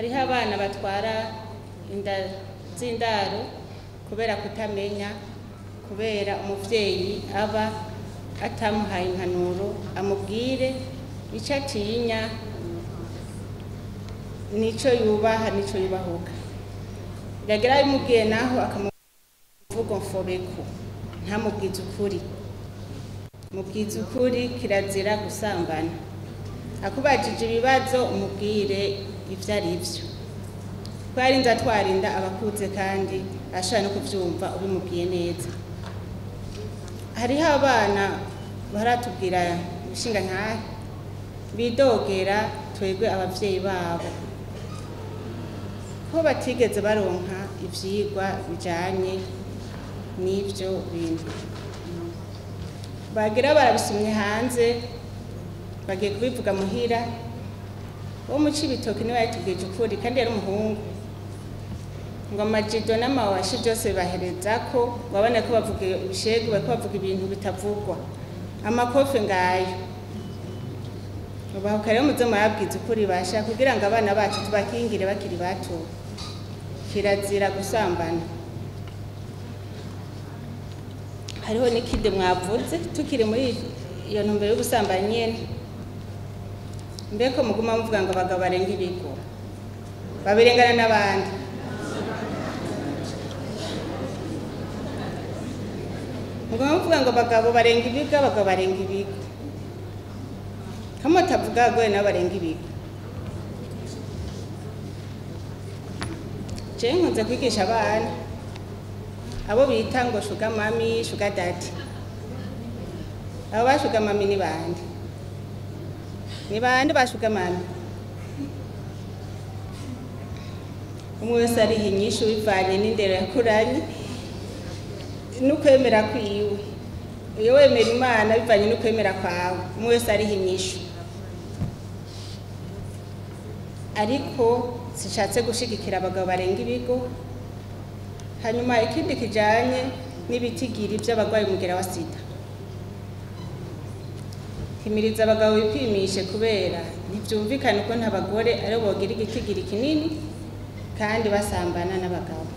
Hariho abana batwara inda z'indaro kubera kutamenya, kubera umuvyeyi aba atamuhaye impanuro amubwire icyo atinya nico yubaha nico yubahuka. Yagera bimubwiye naho akamuvuga mfobeko, ntamubwize ukuri. Mubwize ukuri, kirazira gusambana. Akubajije ibibazo umubwire ivyo ari vyo. Twarinze twarinda abakuze kandi ashobora no kuvyumva ubimubwiye neza. Hariho abana baratubwira ibishinga ntahe bidogera twebwe abavyeyi babo ko batigeze baronka ivyigwa bijanye n'ivyo bintu. Bagira barabisomye hanze, bagiye kubivuga muhira. Uwo mu Cibitoke niwe yatubwije ukuri, kandi yari umuhungu. Ngo amajido n'amawashi byose bibahereza ko ngo abana ko bavuga ibishegu, bariko bavuga ibintu bitavugwa. Amakofe ngayo. Ubahuka rero muze murababwiza ukuri basha kugira ngo abana bacu tubakingire bakiri bato. Kirazira gusambana. Hariho n'ikindi mwavuze tukiri muri iyo ntumbero y'ugusambana nyene. Mbeko muguma muvuga ngo abagabo barenga ibigo, babirengana n'abandi. Muguma muvuga ngo abagabo barenga ibigo, abagabo barenga ibigo. Kamwe atavuga abagore nabo barenga ibigo. Jewe nkunze kwigisha abana abo bita ngo sugar mami, sugar daddy. Abo ba sugar mami ni bande? Ni bande ba sugar mami? Umwe wese ariha inyishu bivanye n'indero yakuranye n'ukwemera kwiwe. Iyo wemera Imana bivanye n'ukwemera kwawe, umwe wese ariha inyishu. Ariko sishatse gushigikira abagabo barenga ibigo. Hanyuma ikindi kijanye n'ibitigiri by'abagwayi umugera wa sida. Himiriza abagabo bipimishe kubera ntivyumvikana uko nta bagore ari bo bogira igitigiri kinini kandi basambana n'abagabo.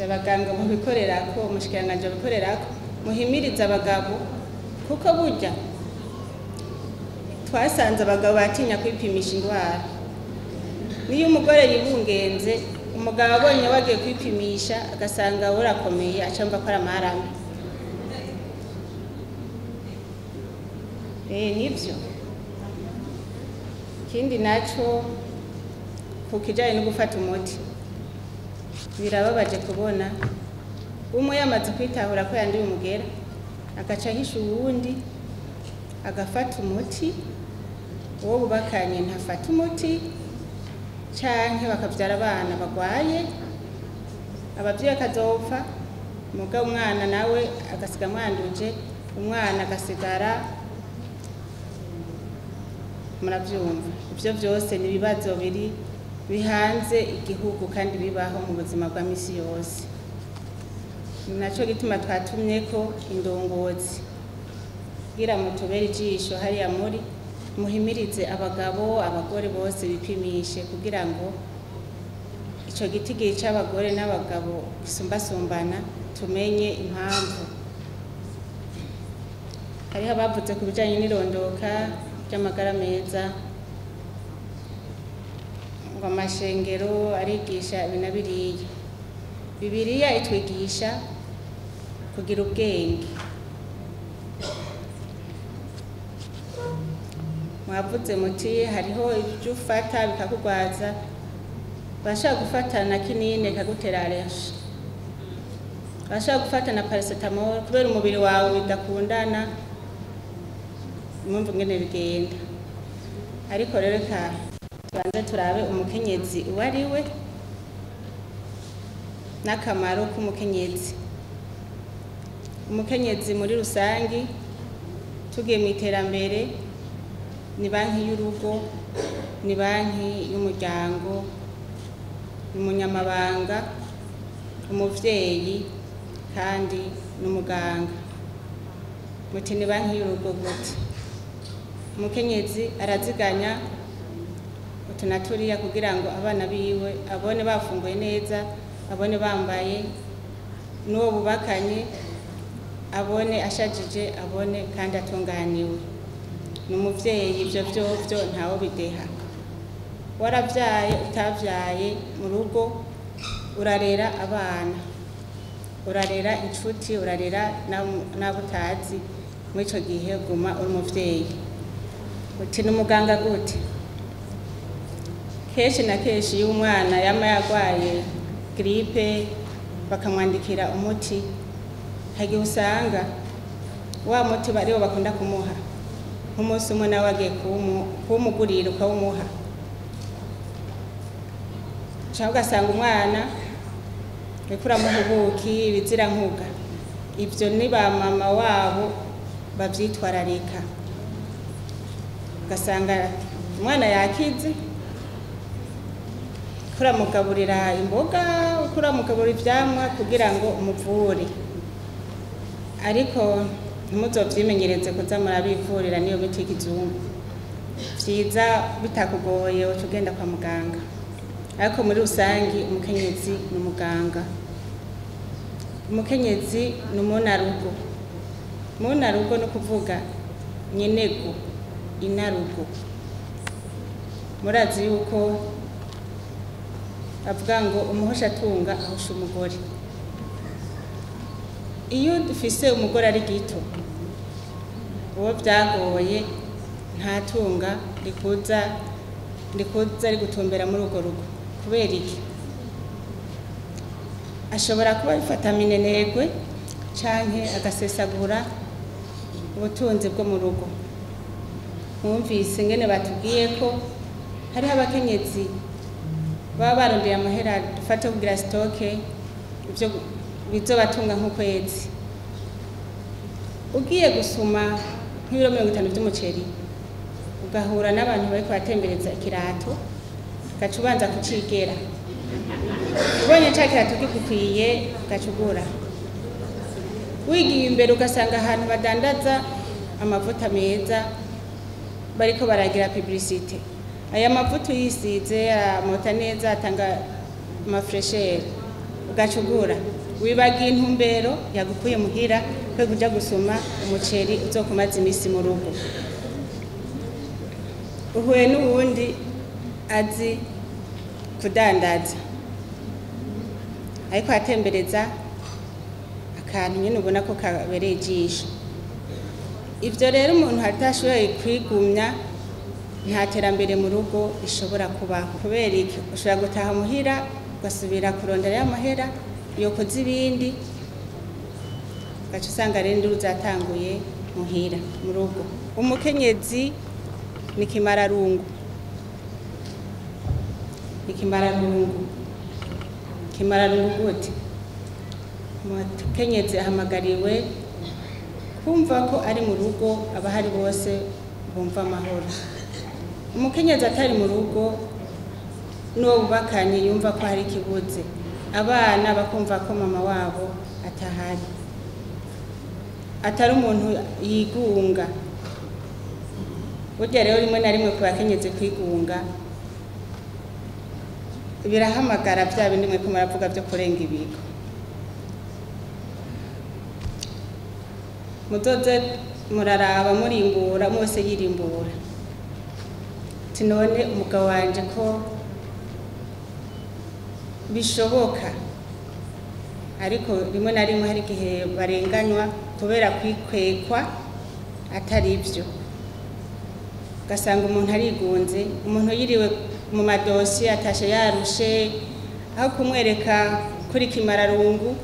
Abaganga mubikorerako, umushikiranganji abikorerako, muhimirize abagabo kuko burya twasanze abagabo batinya kwipimisha indwara. Niyo umugore yibungenze, umugabo abonye wagiye kwipimisha agasanga urakomeye, aca yumva ko ari amarame. Nivyo. Ikindi naco ku kijanye no gufata umuti, birababaje kubona umwe yamaze kwitahura ko yanduye umugera, agaca ahisha uwundi agafata umuti, uwo bubakanye ntafata umuti, canke bakavyara abana bagwaye, abavyeyi akazopfa, mugabo umwana nawe agasiga amwanduje, umwana agasigara. Muravyumva, ivyo vyose ni ibibazo biri bihanze igihugu kandi bibaho mu buzima bwa misi yose. Ni naco gituma twatumyeko indongozi kugira mutubere ijisho hariya muri, muhimirize abagabo, abagore bose bipimishe kugira ngo ico gitigiri c'abagore n'abagabo gisumbasumbana, tumenye impamvu. Hariho abavuze ku bijanye n'irondoka ry'amagara meza, ngo amashengero arigisha ibi na biriya. Bibiliya itwigisha kugira ubwenge. Mwavuze muti hariho ibyo ufata bikakugwaza, bashaka gufata na kinine kagutera allergie, bashaka gufata na paracetamol kubera umubiri wawe bidakundana, mwumva ingene bigenda. Ariko rero reka tubanze turabe umukenyezi uwo ari we n'akamaro k'umukenyezi. Umukenyezi muri rusangi tugiye mu iterambere ni banki y'urugo, ni banki y'umuryango, ni umunyamabanga, umuvyeyi kandi n'umuganga. Muti ni banki y'urugo gute? Umukenyezi araziganya utu na turiya kugira ngo abana biwe abone bafunguye neza, abone bambaye, n'uwo bubakanye abone ashajije, abone kandi atunganiwe. Ni umuvyeyi, ivyo vyovyo ntawo bideha. Waravyaye utavyaye mu rugo urarera abana, urarera inshuti, urarera n'abo utazi. Muri ico gihe guma uri umuvyeyi. Uti ni umuganga gute? Kenshi na kenshi iyo umwana yama yarwaye gripe bakamwandikira umuti, hari igihe usanga wa muti bariwo bakunda kumuha, nk'umunsi umwe nawe wagiye kuwumugurira ukawumuha, canke ugasanga umwana uriko uramuha ubuki, ibizirankuga. Ivyo ni ba mama wabo bavyitwararika, ugasanga umwana yakize, uriko uramugaburira imboga, uriko uramugaburira ivyamwa kugira ngo umuvure. Ariko ntimuzovyimenyereze kuza murabivurira n'iyo miti y'ikizungu. Vyiza bitakugoye uca ugenda kwa muganga. Ariko muri rusangi umukenyezi ni umuganga, umukenyezi ni umunarugo. Umunarugo ni ukuvuga nyenego, inarugo. Murazi yuko bavuga ngo umuhosha atunga ahosha umugore. Iyo dufise umugore ari gito, uwo vyagoye nta tunga rikuza rigutumbera muri urwo rugo. Kubera iki? Ashobora kuba abifata minenegwe canke agasesagura ubutunzi bwo mu rugo. Mwumvise ingene batubwiye ko hariho abakenyezi baba barondeye amahera dufate kugira stoke ivyo bizobatunga nk'ukwezi. Ugiye gusuma nk'ibiro 50 vy'umuceri, ugahura n'abantu bariko batembereza ikirato, ugaca ubanza kucigera. Ubonye ca kirato kigukwiye ugaca ugura. Wigiye imbere ugasanga ahantu badandaza amavuta meza bariko baragira publicité. Aya mavuta uyisize amota neza, atanga amafreshere, ugaca ugura. Wibagiye intumbero yagukuye muhira kwe kuja gusuma umuceri uzokumaza imisi mu rugo. Uhuye n'uwundi azi kudandaza, ariko atembereza akantu nyene ubona ko kabereye ijisho. Ivyo rero umuntu atashoboye kwigumya, nta terambere mu rugo rishobora kubaho. Kubera iki? Ushobora gutaha muhira ugasubira kurondera ya mahera yokoze ibindi, ugaca usanga rero induru zatanguye muhira mu rugo. Umukenyezi ni kimararungu, ni kimararungu. Kimararungu gute? Umukenyezi ahamagariwe kumva ko ari mu rugo abahari bose bumva amahoro. Umukenyezi atari mu rugo n'uwo bubakanye yumva ko hari ikibuze, abana bakumva ko mama wabo atahari, atari umuntu yigunga. Burya rero rimwe na rimwe ku bakenyezi kwigunga birahamagara vya bindi mwe ko muravuga vyo kurenga ibigo. Muzoze muraraba murimbura, mwese yirimbura. Ati none umugabo wanje ko bishoboka, ariko rimwe na rimwe hari igihe barenganywa kubera kwikwekwa atari ivyo. Ugasanga umuntu arigunze, umuntu yiriwe mu madosiye atashe yarushe, aho kumwereka kuri kimararungu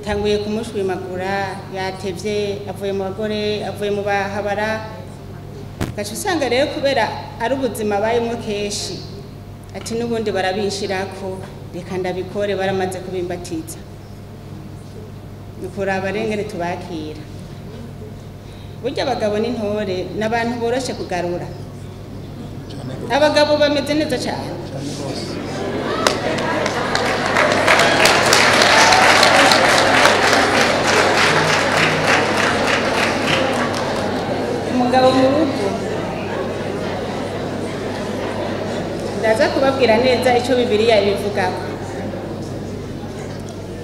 tanguye kumushwimagura, yatevye, avuye mu bagore, avuye mu bahabara. Ugaca usanga rero kubera ari ubuzima abayemwo kenshi, ati n'ubundi barabinshirako, reka ndabikore, baramaze kubimbatiza. Ni ukuraba rero ingene tubakira. Burya abagabo n'intore ni abantu boroshe kugarura. Abagabo bameze neza cane. Umugabo mu rugo Ndaza kubabwira neza icyo Bibiliya ibivugako.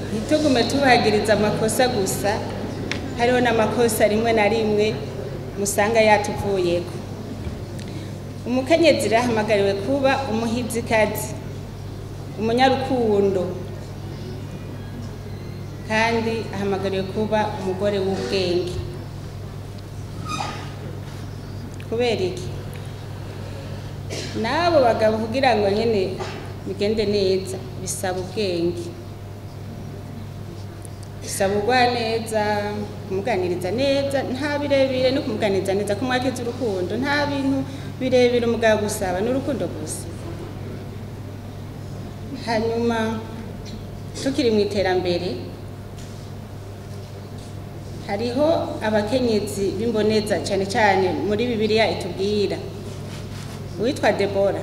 Ntitugume tubagiriza amakosa gusa, hariho n'amakosa rimwe na rimwe musanga yatuvuyeko. Umukenyezi rahamagariwe kuba umuhizikazi, umunyarukundo, kandi ahamagariwe kuba umugore w'ubwenge. Kubera iki? N'abo bagabo kugira ngo nyene bigende neza bisaba ubwenge, bisaba ubugwaneza, kumuganiriza neza, nta birebire no kumuganiriza neza, kumwakiza urukundo, nta bintu birebire umugabo gusaba, ni urukundo gusa. Hanyuma tukiri mu iterambere, hariho abakenyezi b'imboneza cyane cyane muri Bibiliya itubwira uwitwa Debora.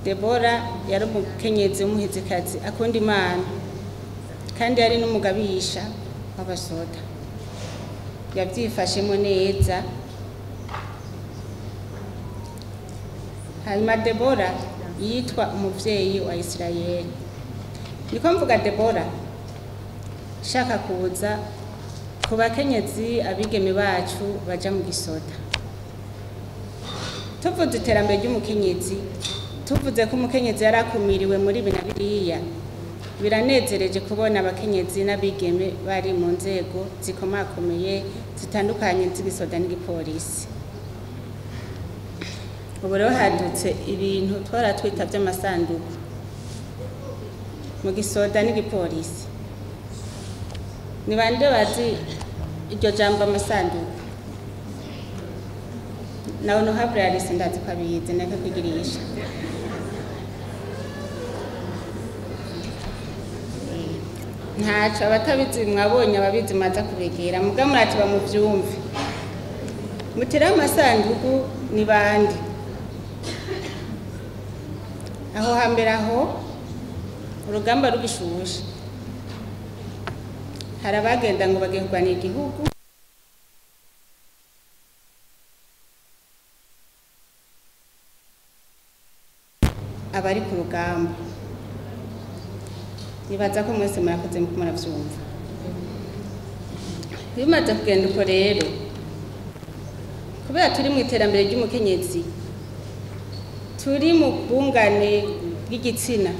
Debora yari umukenyezi w'umuhizikazi akunda Imana, kandi yari n'umugabisha w'abasoda. Yabyifashemo neza. Hanyuma Debora yitwa umuvyeyi wa Isirayeli. Niko mvuga Debora shaka kuza ku bakenyezi abigeme bacu baja mu gisoda. Tuvuze iterambere ry'umukenyezi, tuvuze ko umukenyezi yarakumiriwe muri ibi na biriya, biranezereje kubona abakenyezi n'abigeme bari mu nzego zikomakomeye zitandukanye z'igisoda n'igipolisi. Ubu rero hadutse ibintu twara twita by'amasanduku mu gisoda n'igipolisi. Ni bande bazi iryo jambo amasanduku? Na honorable Alice ndazi ko abizi, naka kwigirisha. Ntaco abatabizi mwabonye ababizi maza kubegera, muga murati bamuvyumve. Mutera amasanduku ni bande? Aho hambere aho urugamba rugishushe, hari abagenda ngo bagiye kurwanira igihugu, abari ku rugamba. Nibaza ko mwese murakoze muko muravyumva. Bimaze kugenda uko rero, kubera turi mu iterambere ry'umukenyezi, turi mu bungane bw'igitsina,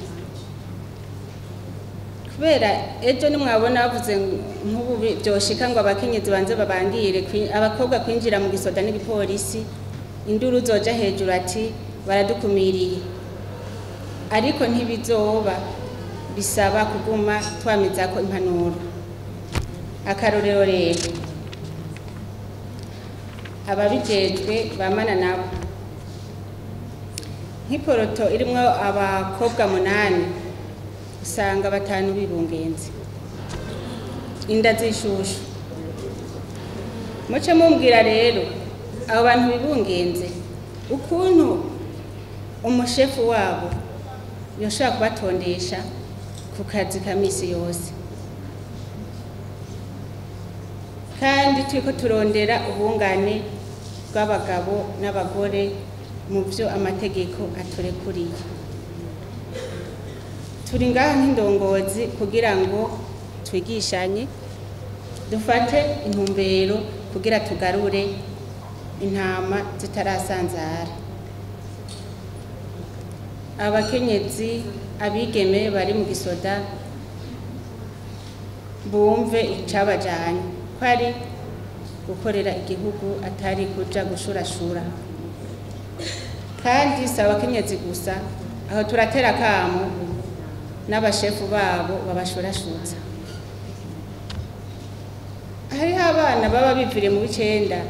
kubera ejo nimwabona bavuze nk'ubu byoshika ngo abakenyezi banze babangire abakobwa kwinjira mu gisoda n'igipolisi, induru zoja hejuru ati baradukumiriye. Ariko ntibizoba, bisaba kuguma twamizako impanuro. Akarorero rero, ababijejwe bamana nabo, nk'iporoto irimwo abakobwa 8 usanga 5 bibungenze inda zishushu. Muce mumbwira rero abo bantu bibungenze ukuntu umushefu wabo yoshobora kubatondesha ku kazi ka misi yose, kandi turiko turondera ubungane bw'abagabo n'abagore mu byo amategeko aturekuriye. Turi ngaha nk'indongozi kugira ngo twigishanye, dufate intumbero kugira tugarure intama zitarasanzara. Abakenyezi abigeme bari mu gisoda bumve icabajanye ko ari gukorera igihugu, atari kuja gushurashura. Kandi si abakenyezi gusa, aho turatera kamo n'abashefu babo babashurashuza. Hariho abana baba biviriye mu w'icenda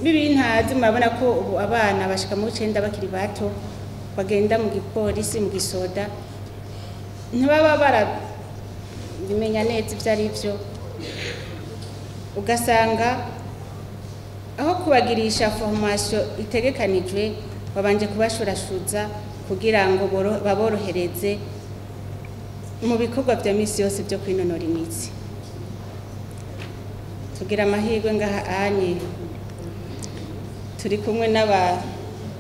b'ibintazi, murabona ko ubu abana bashika mu w'icenda bakiri bato, bagenda mu gipolisi mu gisoda, ntibaba barabimenya neza ivyo ari vyo. Ugasanga aho kubagirisha formation itegekanijwe, babanje kubashurashuza kugira ngo baborohereze mu bikorwa vya misi yose byo kwinonora imitsi. Tugira amahirwe ngaha anye turi kumwe n'aba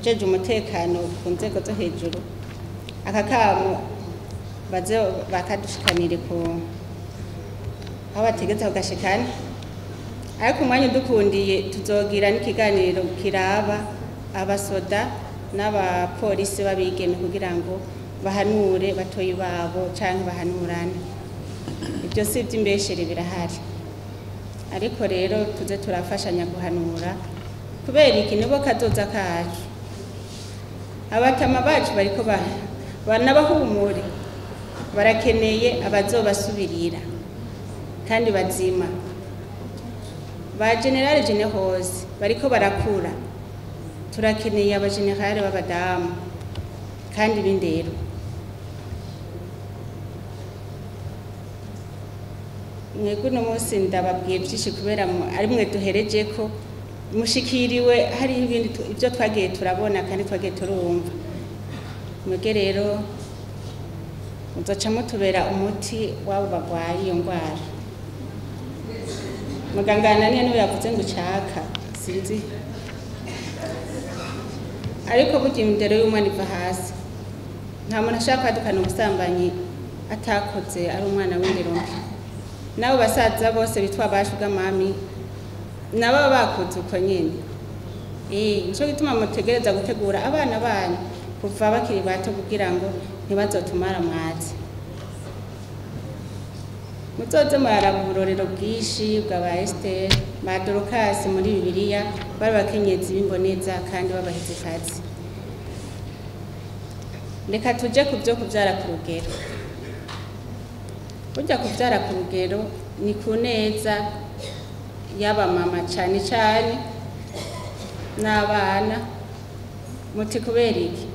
abajeje umutekano ku nzego zo hejuru aka kamo baze bakadushikanire ku aho bategetse kugashikana. Ariko umwanya udukundiye tuzogira n'ikiganiro kiraba abasoda n'abapolisi b'abigeme kugira ngo bahanure batoyi babo canke bahanurane. Ibyo si iby'imbeshere birahari, ariko rero tuze turafashanya guhanura kubera iki nibo kazoza kacu. Abatama bacu bariko banabahumure, barakeneye abazobasubirira kandi bazima. Ba generale generose bariko barakura, turakeneye abagenerale b'abadamu kandi b'indero. Mwebwe uno munsi ndababwiye byinshi kubera ari mwe duhereje ko mushikiriwe, hariho ibindi ibyo twagiye turabona kandi twagiye turumva. Mwebwe rero muzoca mutubera umuti w'abo bagwaye iyo ndwara. Muganga Ananiya niwe yavuze ngo ucaka, sinzi, ariko burya indero y'umwana iva hasi. Nta muntu ashaka kwadukana ubusambanyi atakoze ari umwana w'indero mbi. Nabo basaza bose bitwa abashugamami nabo bakuze uko nyene. Nico gituma mutegereza gutegura abana banyu kuva bakiri bato kugira ngo ntibazotumara mwatsi. Muzoze muraraba uburorero bwinshi bwa Esther, ba Dorcas muri Bibiliya, bari abakenyezi b'imboneza kandi b'abahezekazi. Reka tuje ku byo kubyara ku rugero. Burya kubyara ku rugero ni ku neza y'abamama cane cane n'abana. Muti kubera iki?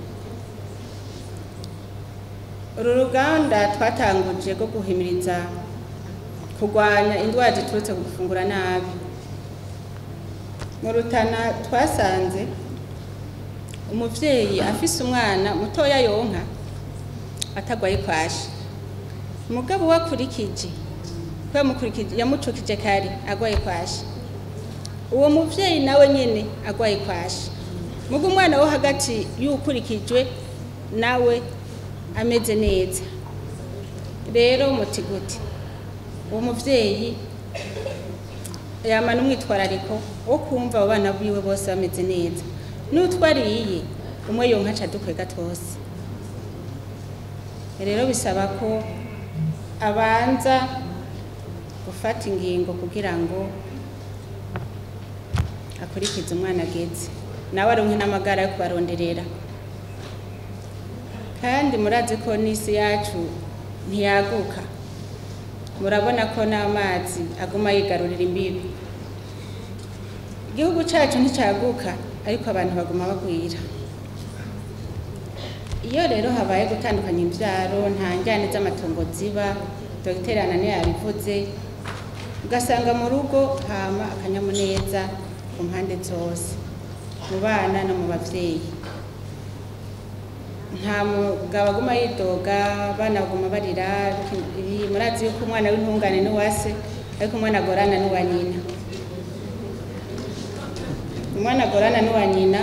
Uru ruganda twatanguje rwo guhimiriza kurwanya indwara ziturutse ku gufungura nabi. Mu Rutana twasanze umuvyeyi afise umwana mutoya yonka atagwaye kwashi, mugabo wakurikije ko yamukurikije yamucukije kare agwaye kwashi, uwo muvyeyi nawe nyene agwaye kwashi, mugo umwana wo hagati yukurikijwe nawe ameze neza. Rero muti gute uwo muvyeyi yamana umwitwarariko wo kumva abo bana biwe bose bameze neza, n'utwariye umwe yonka aca dukwega twose. Rero bisaba ko abanza gufata ingingo kugira ngo akurikize umwana ageze, nawe aronke n'amagara yo kubaronderera. Kandi murazi ko n'isi yacu ntiyaguka, murabona ko n'amazi aguma yigarurira imbibi. Igihugu cacu nticaguka, ariko abantu baguma bagwira. Iyo rero habaye gutandukanya imvyaro, nta njyane z'amatongo ziba, Dr Ananiya yabivuze, ugasanga mu rugo hama akanyamuneza ku mpande zose, mu bana no mu bavyeyi. Nta mugabo aguma yidoga, abana baguma barira. Ibi murazi yuko umwana w'intungane n'uwase, ariko umwana agorana n'uwa nyina. Umwana agorana n'uwa nyina,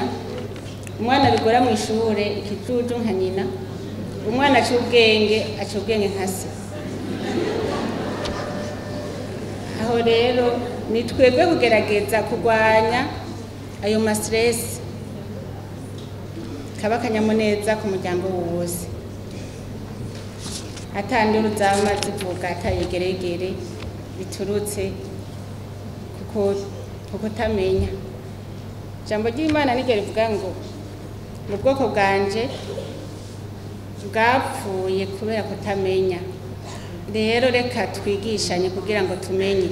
umwana bigora mu ishure ikijuju nka nyina, umwana aca ubwenge aca ubwenge nka se. Aho rero ni twebwe kugerageza kurwanya ayo ma stress, kaba akanyamuneza ku muryango wose, atandura zama zivuga atayegeregere biturutse kuko kutamenya. Ijambo ry'Imana niryo rivuga ngo mu bwoko bwanje bwapfuye kubera kutamenya. Rero reka twigishanye kugira ngo tumenye.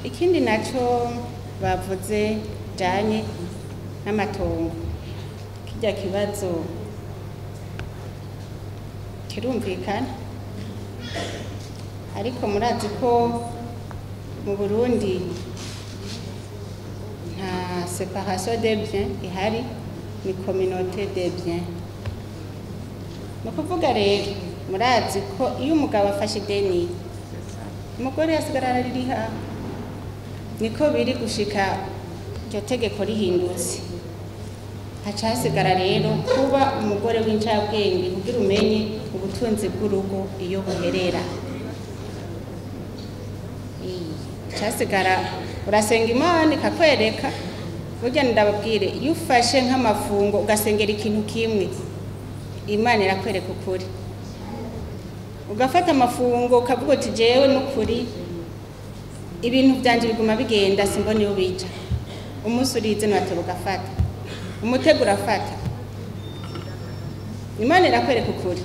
Ikindi naco bavuze janye n'amatongo, kirya kibazo kirumvikana, ariko murazi ko mu Burundi nta séparation des biens ihari, ni communauté des biens. Ni ukuvuga rero murazi ko iyo umugabo afashe ideni umugore asigara araririha, niko biri gushika iryo tegeko rihindutse. Haca hasigara rero kuba umugore w'incabwenge kugira umenye ubutunzi bw'urugo iyo buherera. Haca urasenga Imana ikakwereka. Burya ndababwire, iyo ufashe nk'amafungo ugasengera ikintu kimwe, Imana irakwereka ukuri. Ugafata amafungo ukavuga uti jewe n'ukuri ibintu byanje biguma bigenda, simbona iyo bija. Umunsi urize ntiwateba ugafata umutego, urafata, Imana irakwereka ukuri.